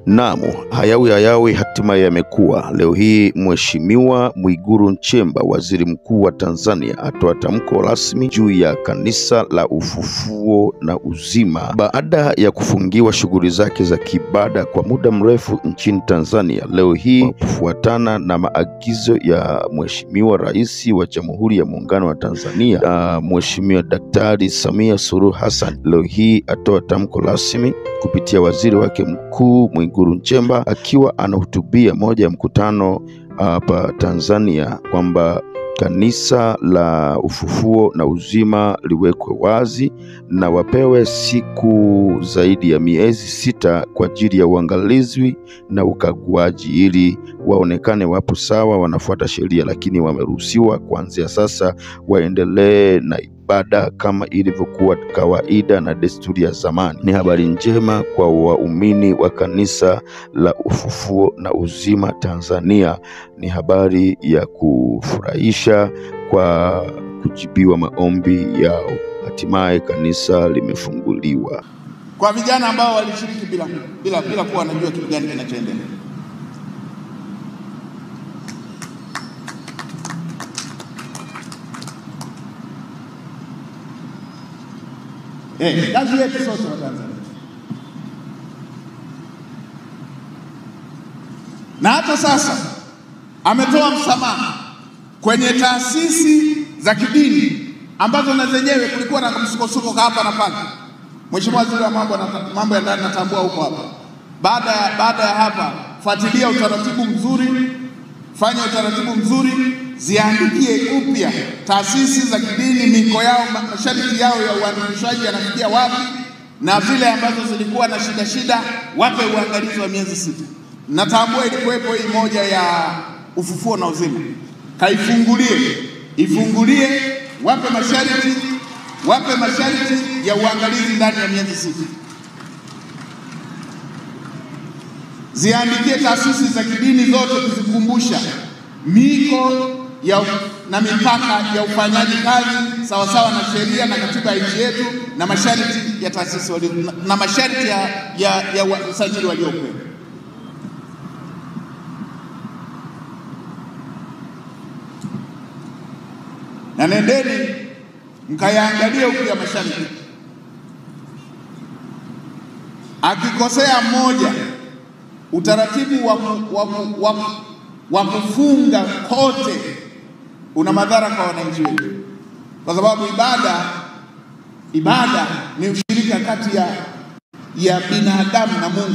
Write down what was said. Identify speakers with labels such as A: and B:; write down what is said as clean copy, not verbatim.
A: Naam, hayawi hayawi hatimaye yamekuwa. Leo hii Mheshimiwa Mwigulu Nchemba, Waziri Mkuu wa Tanzania, atoa tamko rasmi juu ya Kanisa la Ufufuo na Uzima baada ya kufungiwa shughuli zake za kiibada kwa muda mrefu nchini Tanzania. Leo hii kufuatana na maagizo ya Mheshimiwa Rais wa Jamhuri ya Muungano wa Tanzania, Mheshimiwa Daktari Samia Suluhu Hassan, leo hii atoa tamko rasmi kupitia waziri wake mkuu Mwigulu Nchemba akiwa anahutubia moja ya mkutano hapa Tanzania kwamba Kanisa la Ufufuo na Uzima liwekwe wazi na wapewe siku zaidi ya miezi 6 kwa ajili ya uangalizi na ukaguaji ili waonekane wapo sawa, wanafuata sheria, lakini wameruhusiwa kuanzia sasa waendelee na ibada kama ilivyokuwa kawaida na desturi ya zamani. Ni habari njema kwa waumini wa Kanisa la Ufufuo na Uzima Tanzania. Ni habari ya kufurahisha kwa kujibiwa maombi yao. Hatimaye kanisa limefunguliwa.
B: Kwa vijana ambao walishiriki bila kuwa wanajua kitu gani kinachoendelea. Kazi yetu sote wa Tanzania. Na hata sasa ametoa msamaha kwenye taasisi za kidini ambazo na zenyewe kulikuwa na msukosuko hapa na pale. Mheshimiwa Waziri wa mambo ya ndani, natambua huko hapa. Baada ya hapa, fuatilia utaratibu mzuri, fanya utaratibu mzuri, ziandikie upya taasisi za kidini miko yao, masharti yao ya uandikishaji yanafikia wapi, na vile ambazo zilikuwa na shida wape uangalizi wa miezi 6. Natambua ilikuwepo hii moja ya Ufufuo na Uzima, kaifungulie, ifungulie, wape masharti ya uangalizi ndani ya miezi 6. Ziandikie taasisi za kidini zote kuzikumbusha miko ya na mipaka ya ufanyaji kazi sawa sawa na sheria na katiba ya nchi yetu na masharti ya taasisi na masharti ya usajili waliopewa. Na nendeni mkayaangalie upya masharti. Akikosea mmoja, utaratibu wa kufunga kote una madhara kwa wananchi wetu, kwa sababu ibada ni ushirika kati ya binadamu na Mungu.